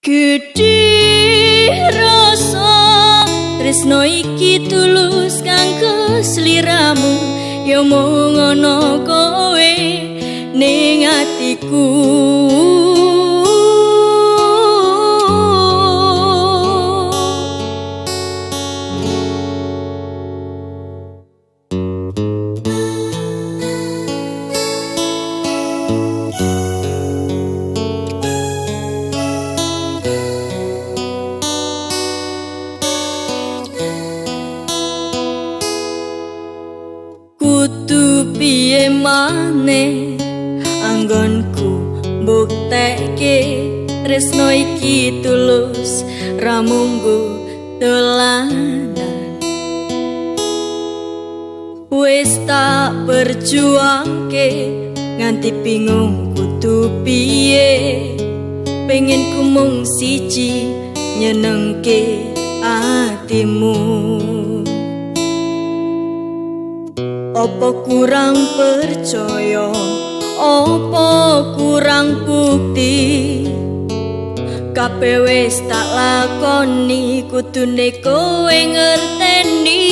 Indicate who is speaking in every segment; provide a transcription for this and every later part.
Speaker 1: Gedhe rasa tresno iki tulus kanggo sliramu, ya mung ana kowe ning atiku. Kudu piye maneh anggonku mbuktekke tresno iki tulus ra munggo dolanan. Wis tak perjuangke nganti bingung kudu piye, pengen ku mung siji nyenengke atimu. Apa kurang percaya, apa kurang bukti, kabeh wis tak lakoni kudune kowe ngerteni.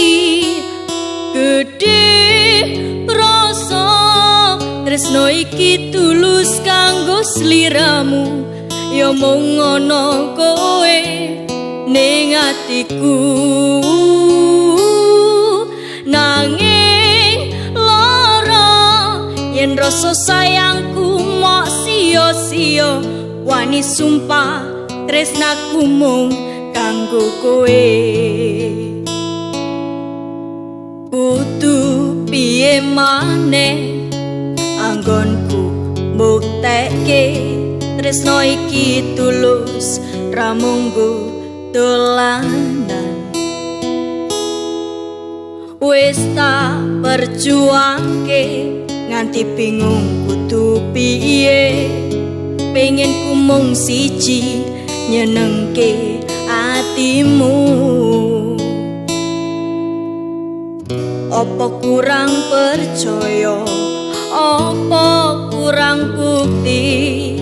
Speaker 1: Gedhe rasa tresno iki tulus kanggo sliramu, ya mung ana kowe ning atiku. Nanging lara yen rasa sayangku mok sia-sia, wani sumpah tresnaku mung kanggo kowe. Kudu piye maneh anggonku mbuktekke tresno iki tulus ra munggo dolanan. Wis tak perjuangke nganti bingung kudu piye, pengen ku mung siji nyenengke atimu. Apa kurang percaya, apa kurang bukti,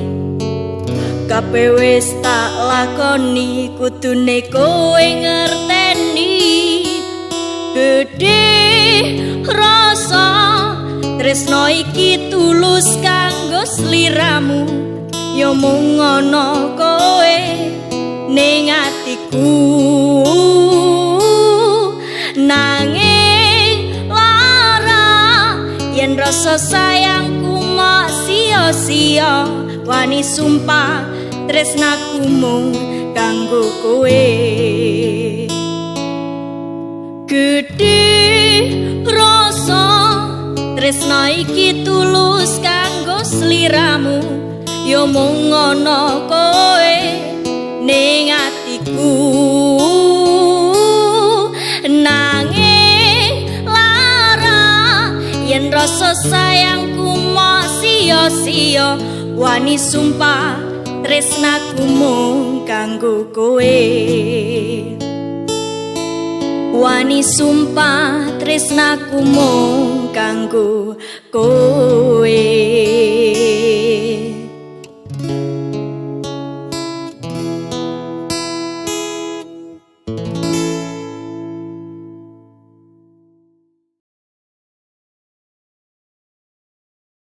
Speaker 1: kabeh wis tak lakoni kudune kowe ngerteni. Gedhe rasa tresno iki tulus kanggo sliramu, ya mung ana kowe ning atiku. Nanging lara yen rasa sayangku mok sia-sia, wani sumpah tresnaku mung kanggo kowe. Gedhe rasa tresno iki tulus kanggo sliramu, ya mung ana kowe ning atiku. Nanging lara yen rasa sayangku mok sia-sia, wani sumpah tresnaku mung kanggo kowe. Wani sumpah tresnaku mung kanggo kowe.